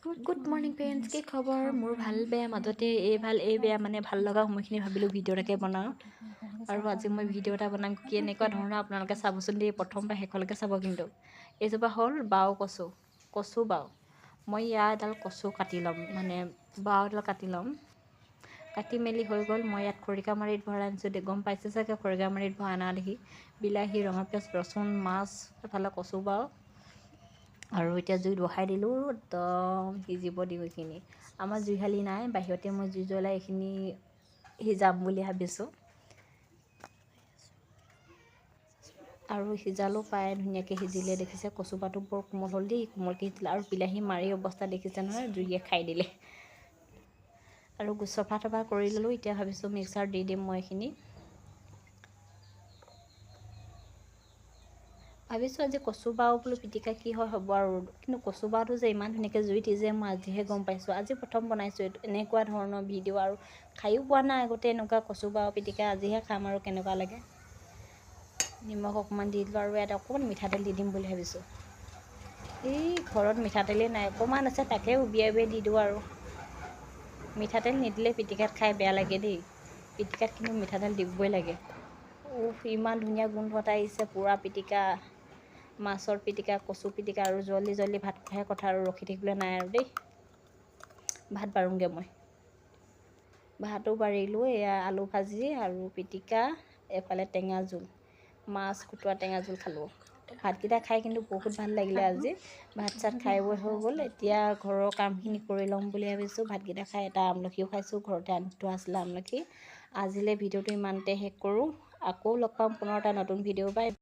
Good morning friends, কি খবৰ? মোৰ ভাল বেয়া মাজতে, এই ভাল এই বেয়া, মানে ভাল লগা সময়খিনি ভাবিলোঁ ভিডিঅ' এটাকে বনাওঁ। আৰু আজি মই ভিডিঅ' এটা বনাম কেনেকুৱা ধৰণৰ, আপোনালোকে চাবচোন দেই, প্ৰথম পৰা শেষলৈকে চাব। কিন্তু এইজোপা হ'ল বাও কচু, কচু বাও। মই ইয়াৰ এডাল কচু কাটি ল'ম, মানে বাও এডাল কাটি ল'ম। কাটি মেলি হৈ গ'ল। মই ইয়াত খৰিকামাৰিত ভৰাই আনিছোঁ দেই, গম পাইছে চাগে খৰিকামাৰিত ভৰাই অনা দেখি। বিলাহী, ৰঙা পিঁয়াজ, ৰচুন, মাছ, এফালে কচু বাও। আৰু এতিয়া জুইত বহাই দিলোঁ, একদম সিজিব দিওঁ এইখিনি। আমাৰ জুইশালি নাই, বাহিৰতে মই জুই জ্বলাই এইখিনি সিজাম বুলি ভাবিছোঁ। আৰু সিজালো প্ৰায় ধুনীয়াকৈ সিজিলে, দেখিছে কচুপাতো বৰ কোমল হ'ল দেই, কোমলকৈ সিজিলে। আৰু বিলাহী মাৰি অৱস্থা দেখিছে নহয়, জুইয়ে খাই দিলে। আৰু চফা তফা কৰি ল'লোঁ। এতিয়া ভাবিছোঁ মিক্সাৰত দি দিম মই এইখিনি। ভাবিছোঁ আজি কচু বাও বোলো পিটিকা কি হয় হ'ব আৰু। কিন্তু কচু বাওটো যে ইমান ধুনীয়াকৈ জুইত সিজে মই আজিহে গম পাইছোঁ। আজি প্ৰথম বনাইছোঁ এইটো এনেকুৱা ধৰণৰ ভিডিঅ', আৰু খায়ো পোৱা নাই আগতে এনেকুৱা কচু বাও পিটিকা, আজিহে খাম আৰু কেনেকুৱা লাগে। নিমখ অকণমান দি দিলোঁ আৰু ইয়াত অকণমান মিঠাতেল দি দিম বুলি ভাবিছোঁ। এই ঘৰত মিঠাতেলেই নাই, অকণমান আছে তাকে উবিয়াই উবিয়াই দি দিওঁ আৰু। মিঠাতেল নিদিলে পিটিকাত খাই বেয়া লাগে দেই, পিটিকাত কিন্তু মিঠাতেল দিবই লাগে। উফ, ইমান ধুনীয়া গোন্ধ এটা আহিছে, পূৰা পিটিকা, মাছৰ পিটিকা, কচু পিটিকা। আৰু জল্দি জল্দি ভাত খোৱাহে কথা, আৰু ৰখি থাকিবলৈ নাই আৰু দেই। ভাত বাঢ়োঁগৈ মই। ভাতো বাঢ়িলোঁ, এয়া আলু ভাজি আৰু পিটিকা, এইফালে টেঙা জোল, মাছ কুটুৱা টেঙা জোল খালোঁ। ভাতকেইটা খাই কিন্তু বহুত ভাল লাগিলে আজি। ভাত চাত খাই বৈ হৈ গ'ল, এতিয়া ঘৰৰ কামখিনি কৰি ল'ম বুলি ভাবিছোঁ। ভাতকেইটা খাই এটা আমলখিও খাইছোঁ, ঘৰতে আনি থোৱা আছিলে আমলখি। আজিলৈ ভিডিঅ'টো ইমানতে শেষ কৰোঁ, আকৌ লগ পাম পুনৰ এটা নতুন ভিডিঅ'। বাই।